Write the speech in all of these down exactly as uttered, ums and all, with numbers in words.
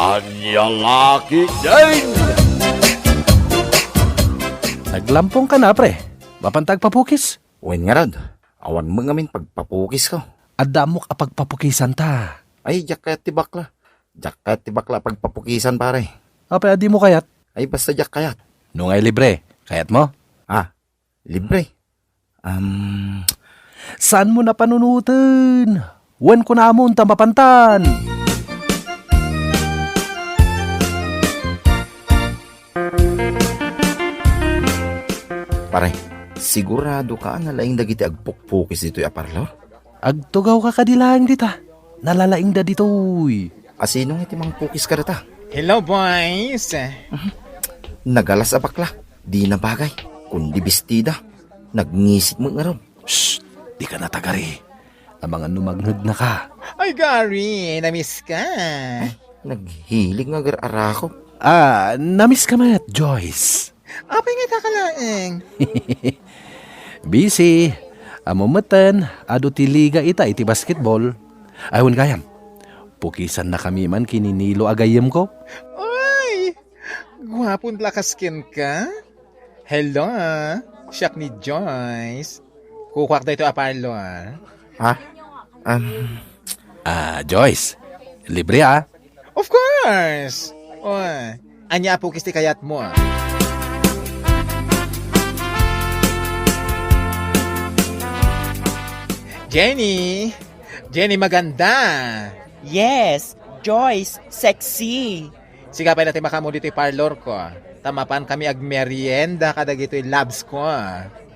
Ania la ketdin? Naglampong ka na, pre. Mapanta agpapukis? Wen ngarud, awan met ngamin pagpapukisko. Adda ammok a pagpapukisan ta. Ay, diak kayat ti bakla. Diak kayat ti bakla a pagpapukisan, pare. Apay a dimo kayat? Ay, basta diak kayat. No ngay libre, kayatmo? Ah, libre? Um, Saanmo napanunoten? Wen kunamon ta mapantan. Pare, sigurado ka a nalaing dagiti agpukpukis ditoy a parlor? Agtugaw ka kadi laeng dita. Nalalaingda ditoy. A sino nga iti mangpukis kadata? Hello, boys. Nagalas a bakla. Di na bagay. Kundi bestida. Nagngisit met ngarud. Shh! Di ka natagari. Amangan no mangngegna ka. Ay, Gary, namiss ka. Ay, naghilig nga agar-arakop. Ah, namiss ka met, Joyce. Apay nga ita ka laeng? Busy. Ammom metten, adu ti liga ita iti basketball. Ay, wen gayam. Pukisannakami man ken ni Nilo a gayyemko. Ay! Guapon lakas kenka? Hello, siak ni Joyce. Kukuak daytoy a parlor. Ha? Um, Ah, Joyce, libre, ah. Of course! O, ania a pukis ti kayatmo? Jenny! Jenny, maganda! Yes, Joyce, sexy! Sika pay la ti makaammo ditoy parlorko, ta mapankami agmerienda kadagitoy labsko.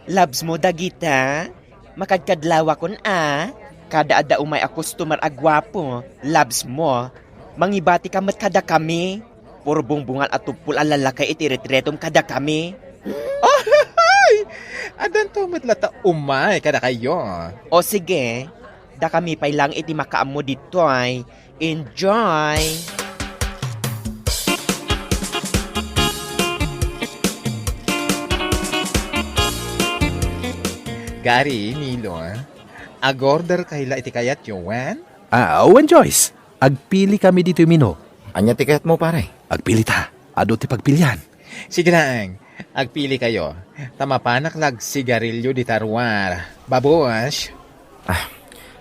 Labsmo dagita? Makadkadlawakon a. Kada adda umay a customer a guapo, labsmo. Mangibatika met kadakami. Puro bungbungan a tuppol a lalaki iti retretom kadakami. Ay! Addanto met latta umay kadakayo. O sige, dakami pay laeng iti makaammo ditoy. Enjoy! Gary, Nilo, ag-order kay la iti kayatyo, wen? Ah, wen, Joyce. Agpili kami ditoy menu. Ania ti kayatmo, pare? Agpili ta. Adu ti pagpilian. Sige laeng, agpili kayo. Ta mapanak la agsigarilio dita ruar. Babush! Ah,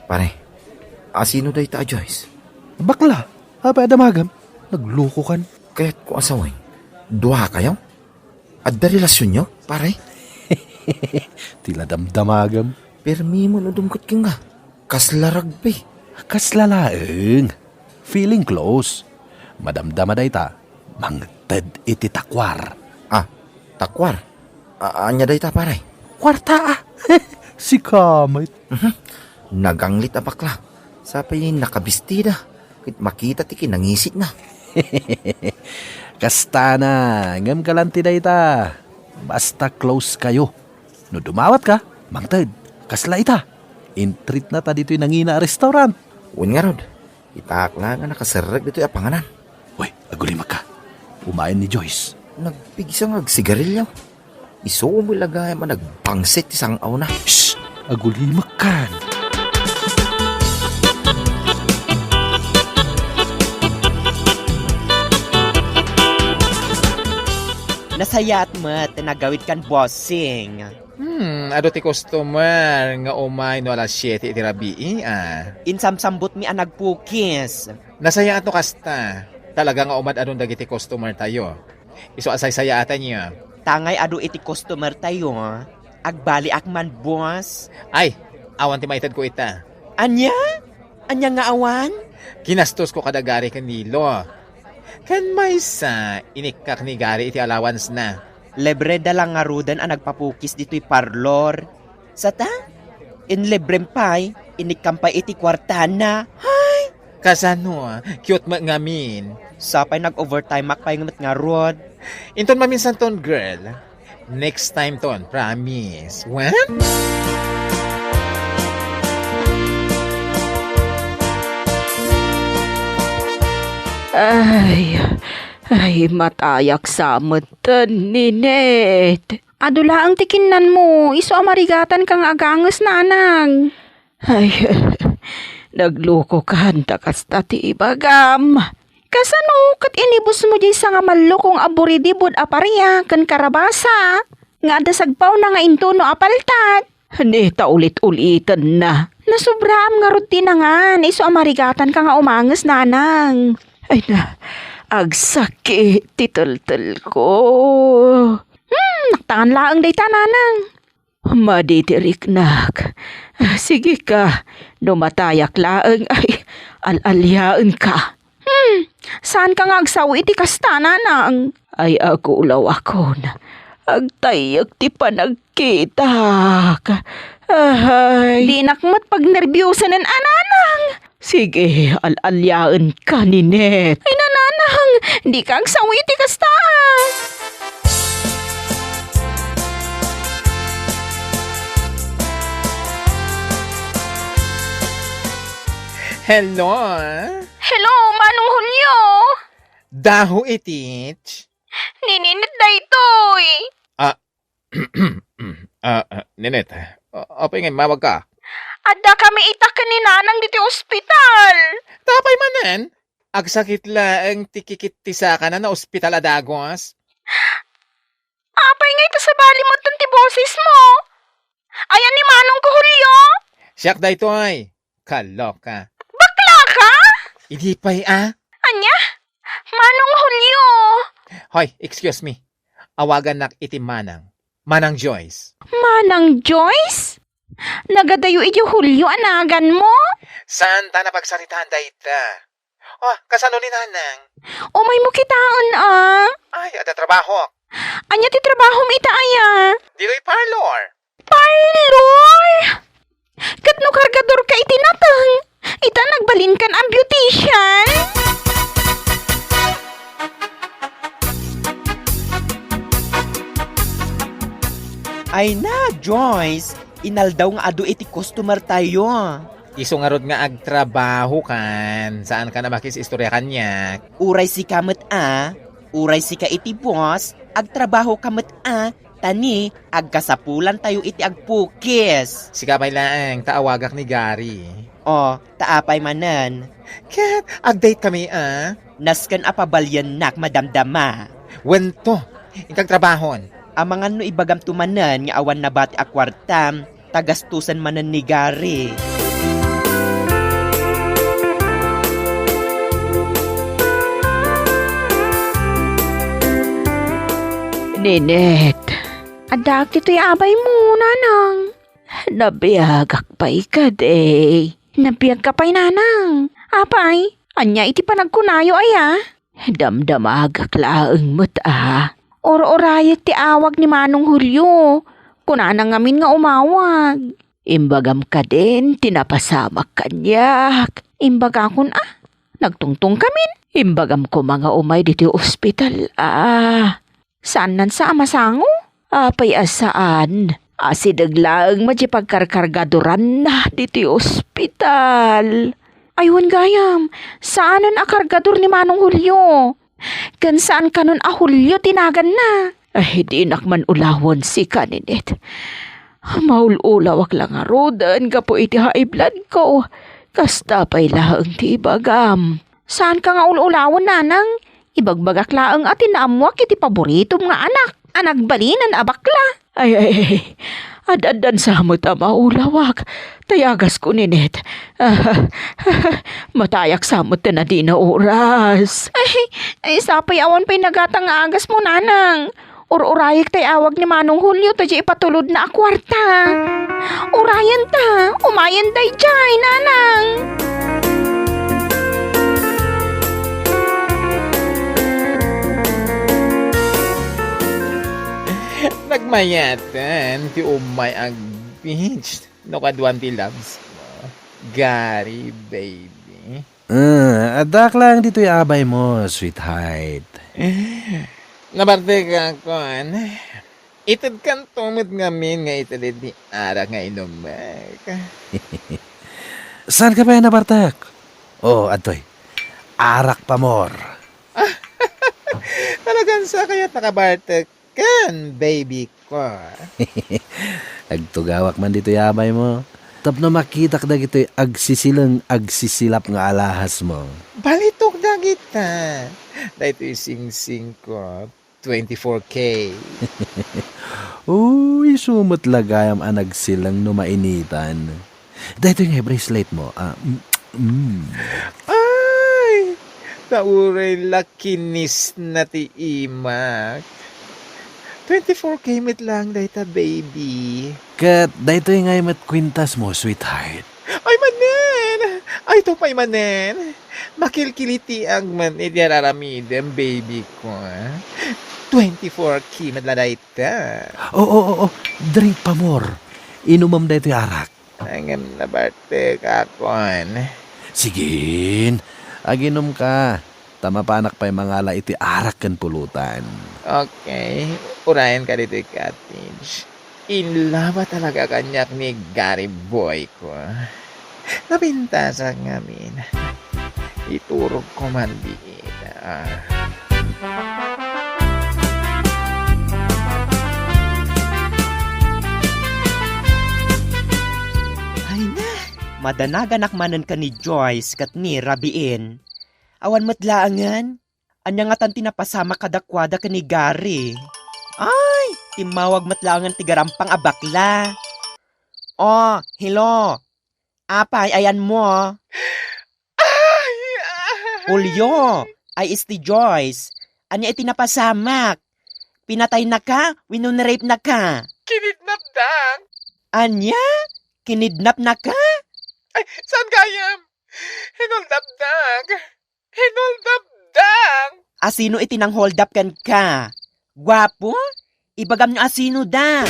pare, asino dayta a Joyce? Bakla, apay a damagam? Naglukokan. Kayatko a sawen, dua kayo? Adda relasyonyo, pare? Ti la damdamagam. Permi man udum ket kenka. Kasla rugby. Kasla laeng. Feeling close. Madamdama dayta. Mangted iti takwar. Ah, takwar? A-, ania dayta, pare? Kuarta, ah. Sika met. Mhm. Naganglit a bakla. Sapay nakabistida. Ket makita ti kinangisitna. Kastana, ngem galante dayta. Basta close kayo. No dumawat ka, mangted. Kasla ita. Intreat na ta ditoy nangina a restaurant. Wen ngarud, itaak la nga nakaserrek ditoy a panganan. Uy, agulimek ka. Umayen ni Joyce. Nagpigsa nga agsigarilyo. Isu met la gayam a nagpangsit ti sang-awna. Shh! Agulimek kan. Nasayaat met ti nagawid kan, bossing. Hmm, adu ti customer nga umay no alas siete iti rabii, ah. Insamsambutmi a nagpukis. Nasayaat no kasta. Talaga nga umad-adun dagiti customer tayo. Isu a saysayaatanyo. Tangay adu iti customer tayo, agbaliak man, boss. Ay, awan ti maitedko ita. Ania? Ania nga awan? Kinastosko kada Gary ken Nilo. Ken maysa, inikkak ni Gary iti allowance na. Libre da la ngaruden a nagpapukis ditoy parlor. Sata? Inlibrem pay, inikkam pay iti kuartana. Hay! Kasano? Cute met ngamin. Sapay nag-overtime ak pay met ngarud. Inton maminsan ton, girl. Next time ton, promise. Wen? Ay, ay, matayak sa met, Ninette. Adu laeng ti kinnanmo, isu a marigatan ka nga aganges, nanang. Ay, nagluko kan ta kasta ti ibagam. Kasano ket inibusmo diay sangamallokong a buridibud a paria ken karabasa nga adda sagpawna nga intuno a paltat? Ni ta ulit-ulitenna. Nasobraam ngarud ti nangan, isu a marigatanka nga umanges, nanang. Ay na, agsakit ti teltelko. Hmm, naktangan laeng dayta, nanang. Madi ti riknak. Sige ka, no matayak laeng, ay, al-aliaenka. Hmm, saanka nga agsaw iti kasta, nanang? Ay, agulawakon. Agtayyek ti panagkitak. Ay. Dinak met pagnerbiusanen a, nanang. Sige, al-aliaenka, Ninette. Ay, nanang, dika agsaw iti kasta. Hello? Hello, Manong Julio! Dahu itich? Ni Ninette daytoy. Ah, ah, ah, Ninette, a-, apay nga immawagka? Adda kami ita ken ni Nanang ditoy ospital. Ta apay manen? Agsakit laeng ti kikit ti sakana, ospital a dagus? Apay nga ita sabali metten ti bosesmo? Ayan ni Manongko Julio? Siak daytoy. Kaloka. Bakla ka? Idi pay a? Ania? Manong Julio? Hoy, excuse me. Awagannak iti Manang. Manang Joyce. Manang Joyce? Nagadayo idi Julio a naganmo? Saan ta napagsaritaan dayta? Oh, kasano ni Nanang? Umaymo kitaen a. Ay, adda trabahok. Ania ti trabahom ita aya? Ditoy parlor. Parlor? Ket no kargadorka iti nateng, ita nagbalinkan a beautician? Ay na, Joyce, inaldaw nga adu iti customer tayo. Isu ngarud nga agtrabahokan, saanka a makis-istorya kaniak. Uray sika met a, uray sika iti boss, agtrabahoka met a, ta ni agkasapulantayo iti agpukis. Sika pay laeng, ta awagak ni Gary. O, ta apay manen? Ket, agdate kami a? Nasken a pabaliennak madamdama. Wento, inka agtrabahon. Amangan no ibagamto manen nga awan nabati a kuarta, ta gastosen manen ni Gary. Ninette, addaak ditoy abaymo, nanang. Nabiagak pay kadi. Nabiagka pay, nanang. Apay, ania iti panagkunayo aya? Damdamagak laeng met a. Ur-urayek ti awag ni Manong Julio. Kunana ngamin nga umawag. Imbagam kadin ti napasamak kaniak. Imbagakon a, nagtungtong kamin. Imbagam koma nga umay ditoy ospital a. Saannan sa a masango? Apay a saan? Asideg laeng met ti pagkarkargadoranna ditoy ospital. Ay, wen gayam, saanen a kargador ni Manong Julio. Ken saan kanon a Julio ti naganna. Ay, dinak man ulawen sika, Ninette. Maul-ulawak la ngaruden gapu iti high blood ko. Kasta pay laeng ti ibagam. Saanka nga ul-ulawen, nanang. Ibagbagak laeng a ti naammoak iti paboritom nga anak a nagbalinen a bakla. Ay, ay, ay. Ad-addan sa met a maulawak. Tay agasko, Ninette. Matayak sa met ta nadina oras. Ay, ay, sapay awan pay nagatang nga agasmo, nanang. Ur-urayek tay awag ni Manong Julio ta diay ipatulodna a kuarta. Urayen ta, umayen daydiay, nanang. Nagmayaten ti umay a beach no kaduan ti loves mo, Gary, baby. Ah, addak laeng ditoy abay mo, sweetheart. Nabartekakon. Itedkanto met ngamin nga ited iti arak nga inumek. Saanka pay a nabartek? Oh, adtoy. Arak pamor. Talagan sa kayat nakabartek ken, baby ko. Agtugawak man ditoy abay mo. Tapno makitak dagitoy agsisileng, agsisilap nga alahasmo. Balitok dagita. Daytoy singsingko, twenty-four K. Uy, isu met la gayam a nagsileng no mainitan. Daytoy nga bracelet mo, ah, mm, mm. Ay! Ta uray la kinisna ti imak. Twenty-four K met lang dayta, baby. Ket daytoy ngay met kwintas mo, sweetheart. Ay manen! Ay, to pay manen! Makilkilitiak man iti ar-aramidem, baby ko, ah. Twenty-four K met la dayta. Oo, oo, oo. Drink pa more. Inumam daytoy arak. Ngem nabartek akon. Sigin, aginom ka. Ta mapanak pay mangala iti arak ken pulutan. Okay, urayen ka ditoy cottage. In love talaga kaniak ni Gary boy ko. Napintasak ngamin. Iturog ko man diit. Ah. Ay na, madanaganak manen ken ni Joyce ket ni Rabiin. Awan met laengen. Ania ngatan ti napasamak kadakuada ken ni Gary? Ay, timmawag met laengen ti garampang a bakla. Oh, hello. Apay, ayanmo? Ay, ay. Julio, ay isti Joyce. Ania iti napasamak? Pinataynaka wenno nirapnaka? Kinidnapdak. Ania? Kinidnapnaka? Ay, saan gayam? Hinoldapdak. Hinoldapdak. Asino iti nang-hold up kenka? Guapo? Ibagam no asino da.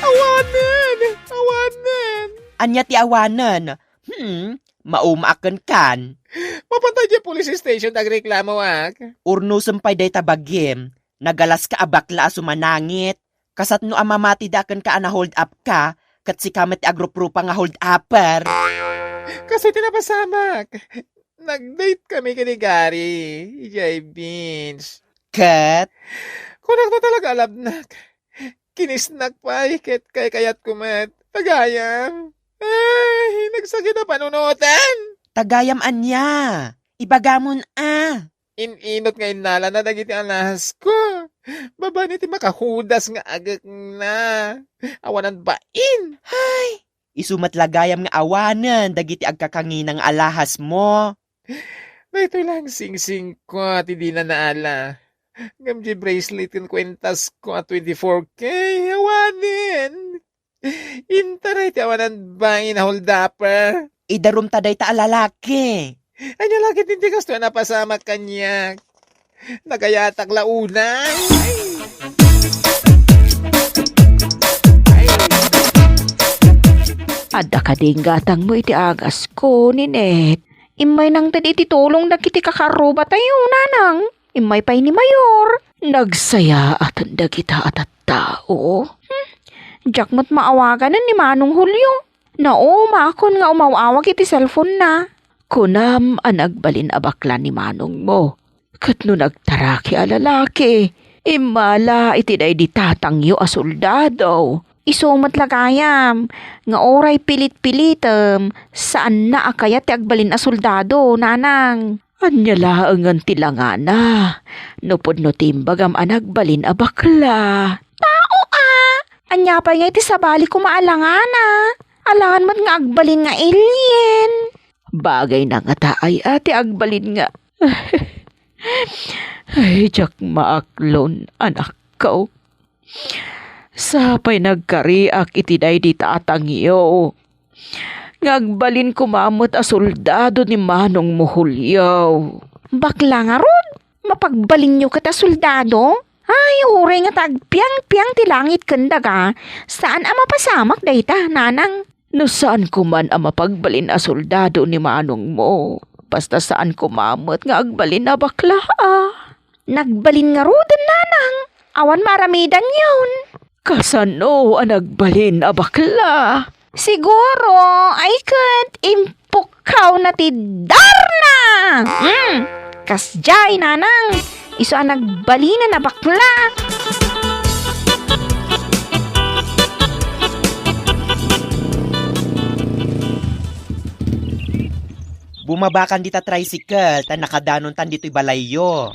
Awanen! Awanen! Ania ti awanen? Hmm, mauma a kenkan. Mapan ta idiay police station ta agreklamoak. Urnosem pay dayta bagim. Nagalaska a bakla a sumanangit. Kasatno a mamatida kenka a na-hold up ka, ket sika met ti agruprupa nga hold upper. Kastoy ti napasamak. Nag-date kami ken ni Gary idiay beach. Ket? Kunak no talaga a love-nak. Kinisnak pay ket kaykayatko met. Ta gayam. Ay, nagsakit a panunoten. Ta gayam ania? Ibagamon a. In-inot nga innalana dagiti alahasko. Babaen iti makahudas nga agekna. Awanan bain. Ay, isu met la gayam nga awanen dagiti agkakangina nga alahasmo. Daytoy lang singsingko ti dina naala. Ngem diay bracelet ken kuentasko a twenty-four K, awanen. Intaray ti awanan bain a hold-upper. Idarumta dayta a lalaki. Ania la ketdin ti kastoy a napasamak kaniak? Nagayatak la unay. Adda kadi gatangmo iti agasko, Ninette? Immay nangted iti tulong dagiti kakarrubatayo, nanang. Immay pay ni Mayor. Nagsayaaten dagita a tattao. Hmm. Diak met maawaganen ni Manong Julio. Naumakon nga umaw-awag iti cellphone-na. Kunam a nagbalin a bakla ni manongmo. Ket no nagtaraki a lalaki, immala iti daydi tatangyo a soldado. Isu met la gayam, nga uray pilit-pilitem, saanna a kayat ti agbalin a soldado, nanang. Ania laengen ti langana, no pudno ti imbagam a nagbalin a bakla? Tao a! Ania pay nga iti sabali koma a langana? Alangan met nga agbalin nga alien. Bagayna ngata aya ti agbalin nga Ay, diak maaklon, anakko. Sapay nagkariak iti daydi tatangyo. Nga agbalin koma met a soldado ni manongmo Julio. Bakla ngarud, mapagbalinyo ket a soldado? Ay, uray ngata agpiangpiang ti langit ken daga, saan a mapasamak dayta, nanang. No saanko man a mapagbalin a soldado ni manongmo, basta saanko koma met nga agbalin a bakla a. Nagbalin ngaruden, nanang. Awan maaramidanyon. Kasano a nagbalin a bakla? Siguro, ay ket impukkawna ti darna. Mm. Kasdiay, nanang, isu a nagbalin a bakla. Bumabakan dita tricycle ta nakadanontan ditoy balayyo.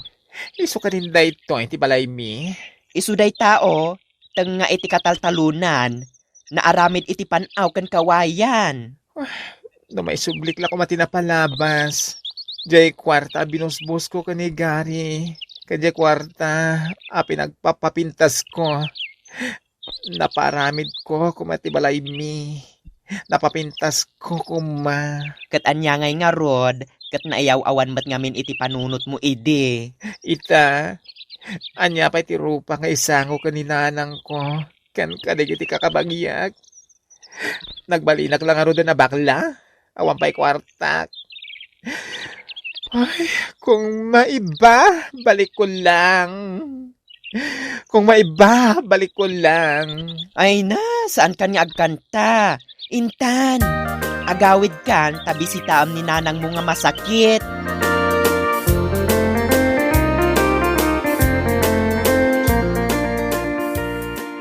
Isu kadin daytoy ti balaymi? Isu dayta, o, tengnga iti kataltalonan, naaramid iti pan-aw ken kawayan. Ah, no maisublik la koma ti napalabas. Diay kuarta a binusbosko ken ni Gary, ken diay kuarta a pinagpapapintasko. Napaaramidko koma ti balaymi. Napapintasko koma. Ket ania ngay ngarud, ket naayaw-awan met ngamin iti panunotmo idi? Ita, ania pay ti rupa nga isango ken ni nanangko ken kadagiti kakabagiak? Nagbalinak la ngaruden a bakla? Awan pay kuartak. Ay, kung maiba, balik ko lang. Kung maiba, balik ko lang. Ay na, saan kan nga agkanta? Intan, agawid kan ta bisitaam ni nanangmo nga masakit.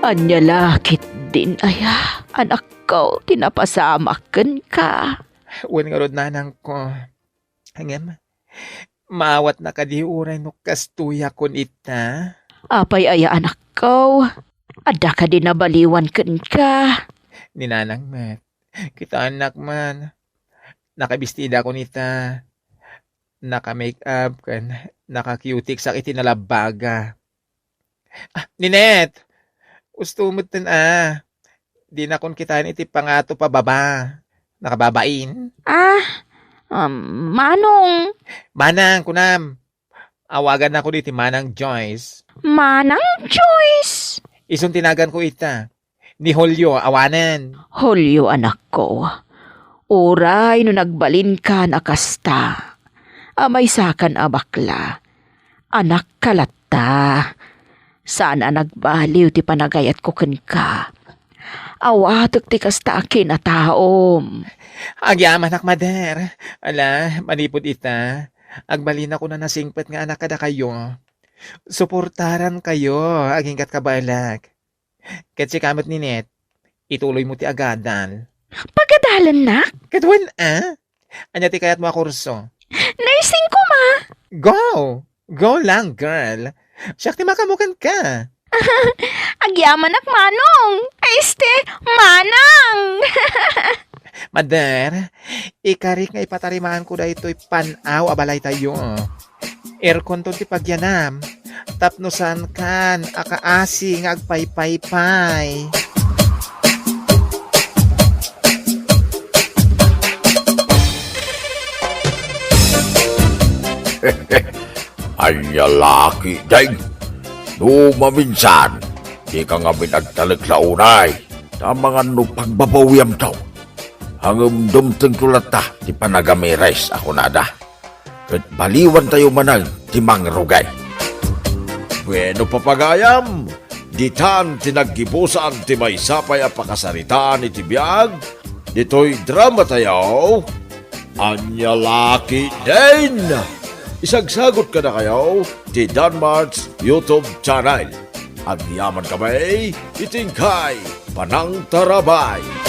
Ania la ketdin aya, anakko, ti napasamak kenka? Wen ngarud, nanangko. Ngem, maawatna kadi uray no kastoy a kun ita? Apay aya, anakko? Adda kadi nabaliwan kenka? Ni nanang met. Kitaennak man. Nakabistida kun ita. Naka-make up ken naka-cutex iti nalabbaga. Ah, Ninette! Gusto metten a. Dinakon kitaen iti pangato pababa. Nakababain? Ah, um, Manong. Manang, kunam. Awagannak iti Manang Joyce. Manang Joyce? Isun ti naganko ita. Ni Julio, awanen. Julio, anakko. Uray no nagbalinkan a kasta. Amaysakan a bakla. Anakka latta. Saan a nagbaliw ti panagayatko kenka. Awatek ti kasta a kinataom. Agyamanak, mader. Ala, manipud ita, agbalinak a nasingpet nga anak kadakayo. Suportarankayo, aginggat kabaelak. Ket sika met, Ninette, ituloymo ti agadal. Pagadalennak? Ket wen a? Ania ti kayatmo a kurso? Nursing koma. Go! Go lang, girl. Siak ti makamukan ka. Agyamanak, Manong. Ay, este, Manang. Mader, ikarik nga ipatarimaanko daytoy pan-aw a balaytayo. Airconton ti pagyanam, tapno saankan a kaasi nga agpaypaypay. Ania la ketdin? No maminsan, dika ngamin agtalek la unay, ta amangan no pagbabawiamto. Ngem dumtengto latta ti panagamiris a kunada. Ket baliwantayo manen ti mangrugay. Bueno, papagayam, ditan ti naggibusan ti maysa pay a pakasaritaan iti biag ditoy dramatayo. Ania la ketdin? Isagsagut kadakayo ti Danmart's YouTube channel. Agyaman kami iti inkay panangtarabay.